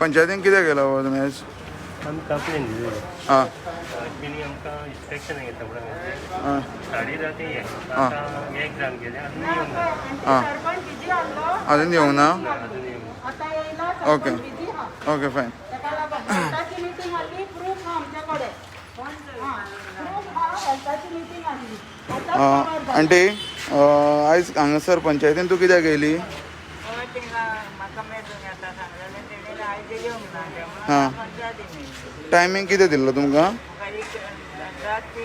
पंचायतीन कितें केलां बाबा तुमी आयज? आमी कंप्लेन दिली. आं. तेणी आमकां इन्स्पेक्शन घेता म्हणून आं. 10:30 ते 1. आं. आतां 1 जावन गेलें, अजून येवंक ना. आं. सरपंच बिजी आहलो. अजून येवंक ना. अजून येवंक ना. आतां येयला. ओके. सरपंच बिजी आहा. Okay, fine. ताका लागून हेल्थाची मिटींग आहली, प्रूफ आहा आमचे कडेन. प्रूफ आहा, हेल्थाची मिटींग आहली, आतांच खबर जाली. आंटी, आयज हांगासर पंचायतीन तूं कित्याक येयली? हय, थिंगा म्हाका मेजून येता सांगलेलें तेणी, आयज येवंक ना तें हां. म्हणून पंचायतीन येयलें. टायमींग कितें दिल्लो तुमकां? म्हाका 1 10 ते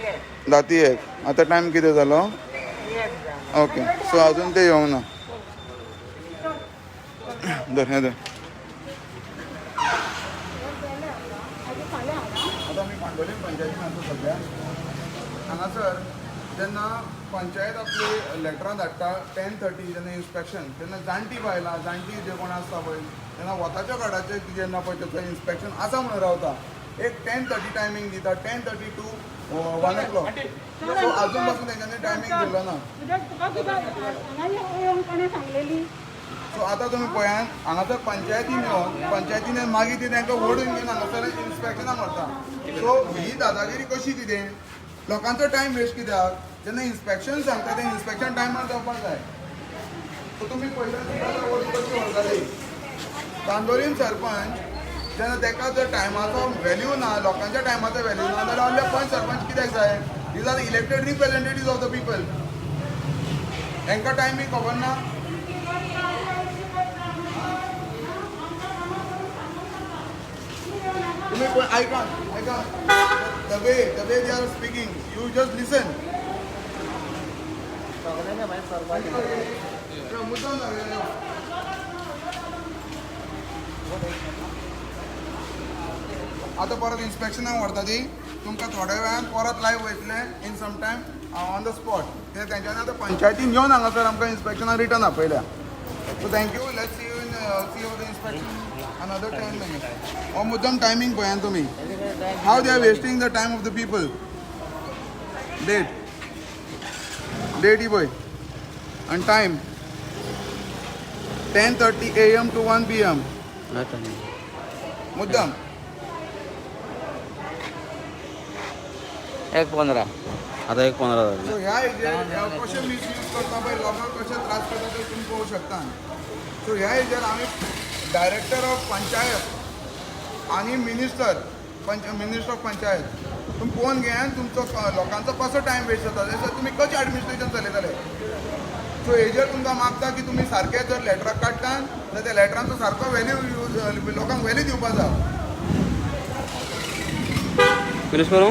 1. 10 ते 1. आतां टायम कितें जालो? 1 जालो. ओके, सो अजून ते येवंक ना. धर, हें धर. आयज फाल्यां आहा. आतां आमी बांदोलीम पंचायतीन आसा सद्या. हांगासर जेन्ना पंचायत आपली लेटरां धाडटा 10:30 जेन्ना इन्स्पेक्शन, तेन्ना जाणटी बायलां, जाणटी जे कोण आसता पळय, तेन्ना वताच्या कार्डाचेर जेन्ना पळय तेचो इन्स्पेक्शन आसा म्हणून रावता. एक 10:30 टायमींग दिता, 10:30 to 1 o'clock. So अजून पासून तेंच्यांनी टायमींग दिल्लो ना. तुज्या तुका कितें हांगा येवंक कोणें सांगलेली? सो आतां तुमी पळयात, हांगासर पंचायतीन येवन, पंचायतीन येवन मागीर ती तांकां ओडून घेवन हांगासर इन्स्पेक्शनाक व्हरता. सो ही दादागिरी कशी कितें? लोकांचो टायम वेस्ट कित्याक? जेन्ना इन्स्पेक्शन सांगता तें इन्स्पेक्शन टायमार जावपाक जाय. सो तुमी पळयता ओडून कशी व्हरताली. चांदोलीम सरपंच जेन्ना ताका जर टायमाचो व्हॅल्यू ना, लोकांच्या टायमाचो व्हॅल्यू ना, जाल्यार आहले पंच सरपंच कित्याक जाय? These are elected representative of the people. तांकां टायमींग खबर ना. तुम्ही पण ऐका, ऐका. The way they are speaking, you just listen. मुद्दाम सांगलें. आतां परत इन्स्पेक्शनाक व्हरता ती तुमकां. थोड्या वेळान परत लायव्ह वयतले in some time on the spot. ते तेंच्यांनी आतां पंचायतीन येवन हांगासर आमकां इन्स्पेक्शनाक रिटर्न आपयल्या. So thank you. Let see you in see the inspection another 10 minute. हो मुद्दम टायमींग पळयात तुमी, how they are wasting the time of the people. Date, date ही पळय आनी time 10:30 AM to 1 PM. मुद्दम. 1:15, आता 1:15 झाले. सो ह्या हेजेर कशें मिसयूज करता पळय, लोकांक कशे त्रास करता ते तुमी पळोवंक शकता. सो ह्या हेजेर आमी डायरेक्टर ऑफ पंचायत आनी मिनिस्टर पंच मिनिस्टर ऑफ पंचायत, तुमी पळोवन घेयात तुमचो लोकांचो कसो टायम वेस्ट जाता जाल्यार तुमी कशें एडमिनिस्ट्रेशन चलयतले. सो हेजेर तुमकां मागता की तुमी सारकें जर लेटरां काडटा जाल्यार त्या लेटरांचो सारको व्हॅल्यू, लोकांक व्हॅल्यू दिवपा जाय. फिनिश करू.